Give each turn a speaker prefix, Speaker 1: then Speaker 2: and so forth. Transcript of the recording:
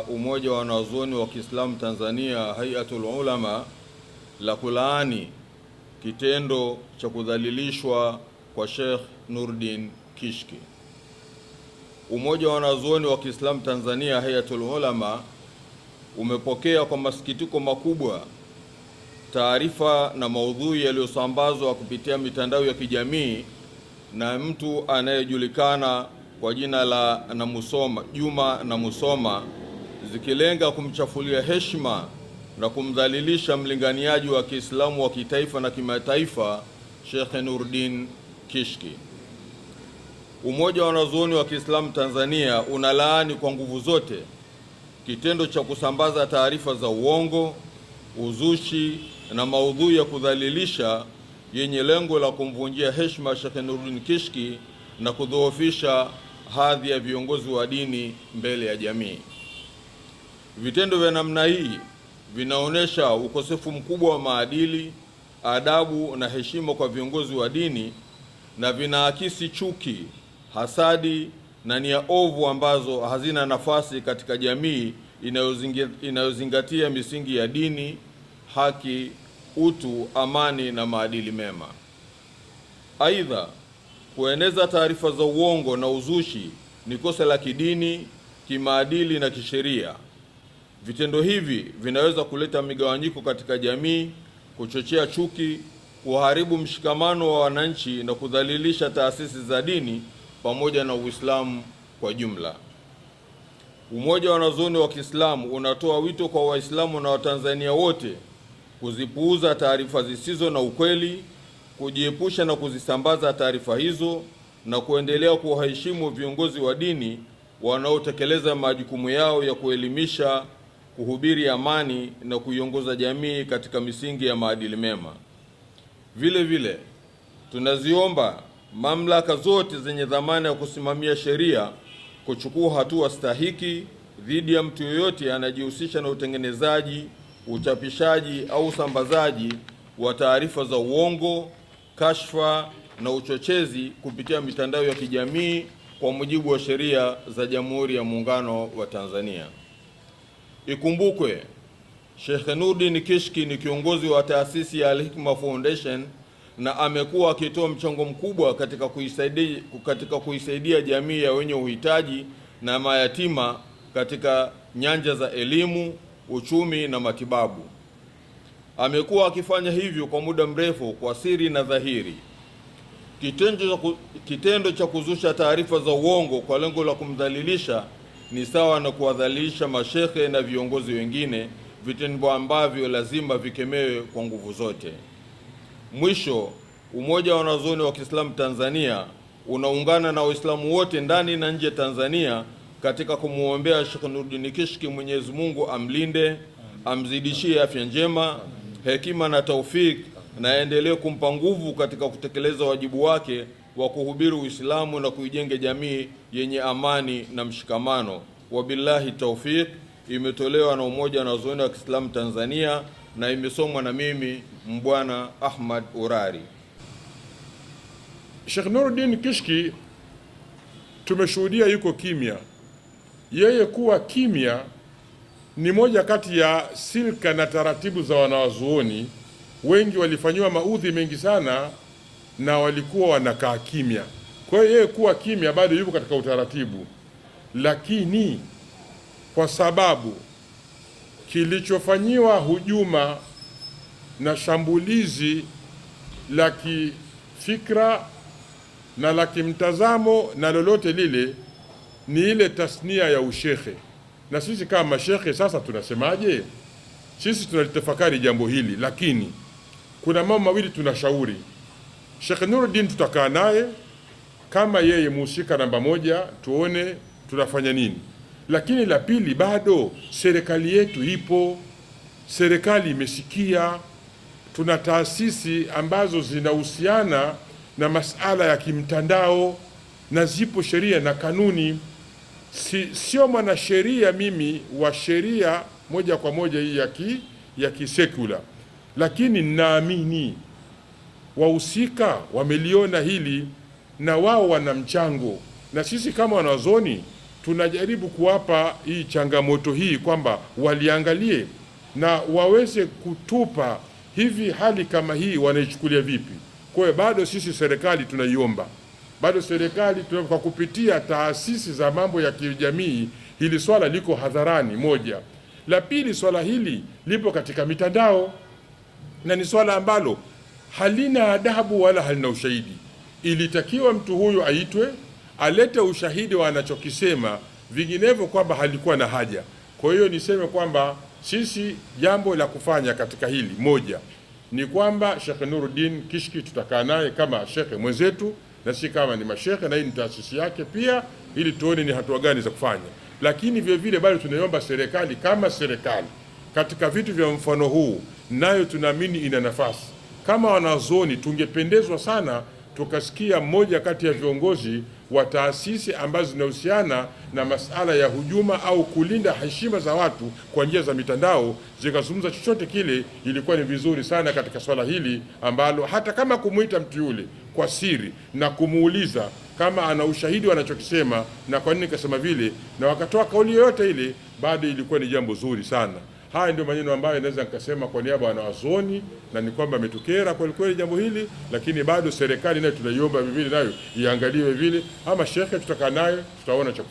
Speaker 1: Umoja wa Wanazuoni wa Kiislamu Tanzania, Hayatul Ulama, la kulaani kitendo cha kudhalilishwa kwa Sheikh Nurdin Kishki. Umoja wa Wanazuoni wa Kiislamu Tanzania, Hayatul Ulama, umepokea kwa masikitiko makubwa taarifa na maudhui yaliyosambazwa kupitia mitandao ya kijamii na mtu anayejulikana kwa jina la Namusoma, Juma Namusoma, zikilenga kumchafulia heshima na kumdhalilisha mlinganiaji wa Kiislamu wa kitaifa na kimataifa Sheikh Nurdin Kishki. Umoja wa Wanazuoni wa Kiislamu Tanzania unalaani kwa nguvu zote kitendo cha kusambaza taarifa za uongo, uzushi na maudhui ya kudhalilisha yenye lengo la kumvunjia heshima Sheikh Nurdin Kishki na kudhoofisha hadhi ya viongozi wa dini mbele ya jamii. Vitendo vya namna hii vinaonyesha ukosefu mkubwa wa maadili, adabu na heshima kwa viongozi wa dini na vinaakisi chuki, hasadi na nia ovu ambazo hazina nafasi katika jamii inayozingatia misingi ya dini, haki, utu, amani na maadili mema. Aidha, kueneza taarifa za uongo na uzushi ni kosa la kidini, kimaadili na kisheria. Vitendo hivi vinaweza kuleta migawanyiko katika jamii, kuchochea chuki, kuharibu mshikamano wa wananchi na kudhalilisha taasisi za dini pamoja na Uislamu kwa jumla. Umoja wa Wanazuoni wa Kiislamu unatoa wito kwa Waislamu na Watanzania wote kuzipuuza taarifa zisizo na ukweli, kujiepusha na kuzisambaza taarifa hizo na kuendelea kuwaheshimu viongozi wa dini wanaotekeleza majukumu yao ya kuelimisha, kuhubiri amani na kuiongoza jamii katika misingi ya maadili mema. Vile vile tunaziomba mamlaka zote zenye dhamana ya kusimamia sheria kuchukua hatua stahiki dhidi ya mtu yoyote anajihusisha na utengenezaji, uchapishaji au usambazaji wa taarifa za uongo, kashfa na uchochezi kupitia mitandao ya kijamii kwa mujibu wa sheria za Jamhuri ya Muungano wa Tanzania. Ikumbukwe, Sheikh Nurdin Kishki ni kiongozi wa taasisi ya Al-Hikma Foundation na amekuwa akitoa mchango mkubwa katika kuisaidia jamii ya wenye uhitaji na mayatima katika nyanja za elimu, uchumi na matibabu. Amekuwa akifanya hivyo kwa muda mrefu kwa siri na dhahiri. Kitendo cha kuzusha taarifa za uongo kwa lengo la kumdhalilisha ni sawa na kuwadhalilisha mashehe na viongozi wengine, vitendo ambavyo lazima vikemewe kwa nguvu zote. Mwisho, Umoja wa Wanazuoni wa Kiislamu Tanzania unaungana na Waislamu wote ndani na nje Tanzania katika kumwombea Sheikh Nurdin Kishki, Mwenyezi Mungu amlinde, amzidishie afya njema, hekima na taufik, na aendelee kumpa nguvu katika kutekeleza wajibu wake wa kuhubiri Uislamu na kuijenga jamii yenye amani na mshikamano. Wabillahi taufik. Imetolewa na Umoja wa Wanazuoni wa Kiislamu Tanzania na imesomwa na mimi Mbwana Ahmad Urari.
Speaker 2: Sheikh Nurdin Kishki tumeshuhudia yuko kimya. Yeye kuwa kimya ni moja kati ya silka na taratibu za wanawazuoni. Wengi walifanyiwa maudhi mengi sana na walikuwa wanakaa kimya. Kwa hiyo yeye kuwa kimya bado yuko katika utaratibu, lakini kwa sababu kilichofanyiwa hujuma na shambulizi la kifikra na la kimtazamo na lolote lile ni ile tasnia ya ushehe. Na sisi kama mashehe sasa tunasemaje? Sisi tunalitafakari jambo hili, lakini kuna mambo mawili tunashauri. Sheikh Nurdin tutakaa naye kama yeye muhusika namba moja, tuone tunafanya nini. Lakini la pili, bado serikali yetu ipo, serikali imesikia. Tuna taasisi ambazo zinahusiana na masala ya kimtandao na zipo sheria na kanuni. Sio mwanasheria mimi wa sheria moja kwa moja hii ya kisekula, lakini naamini wahusika wameliona hili na wao wana mchango, na sisi kama wanazoni Tunajaribu kuwapa hii changamoto hii kwamba waliangalie na waweze kutupa hivi hali kama hii wanaichukulia vipi. Kwa hiyo bado sisi serikali tunaiomba, bado serikali kwa kupitia taasisi za mambo ya kijamii, hili swala liko hadharani, moja. La pili, swala hili lipo katika mitandao na ni swala ambalo halina adabu wala halina ushahidi. Ilitakiwa mtu huyu aitwe alete ushahidi wa anachokisema, vinginevyo kwamba halikuwa na haja. Kwa hiyo niseme kwamba sisi jambo la kufanya katika hili moja ni kwamba Sheikh Nuruddin Kishki tutakaa naye kama shekhe mwenzetu na si kama ni mashekhe, na hii ni taasisi yake pia, ili tuone ni hatua gani za kufanya. Lakini vile vile bado tunaiomba serikali kama serikali katika vitu vya mfano huu, nayo tunaamini ina nafasi. Kama wanazuoni tungependezwa sana tukasikia mmoja kati ya viongozi wa taasisi ambazo zinahusiana na masala ya hujuma au kulinda heshima za watu kwa njia za mitandao zikazungumza chochote kile, ilikuwa ni vizuri sana katika swala hili ambalo hata kama kumwita mtu yule kwa siri na kumuuliza kama ana ushahidi wanachokisema na kwa nini kasema vile, na wakatoa kauli yoyote ile, bado ilikuwa ni jambo zuri sana. Haya ndio maneno ambayo naweza nikasema kwa niaba ya wanazuoni, na ni kwamba ametukera kweli kweli jambo hili, lakini bado serikali nayo tunaiomba vile nayo iangalie vile, ama shekhe tutakaa naye tutaona cha kufanya.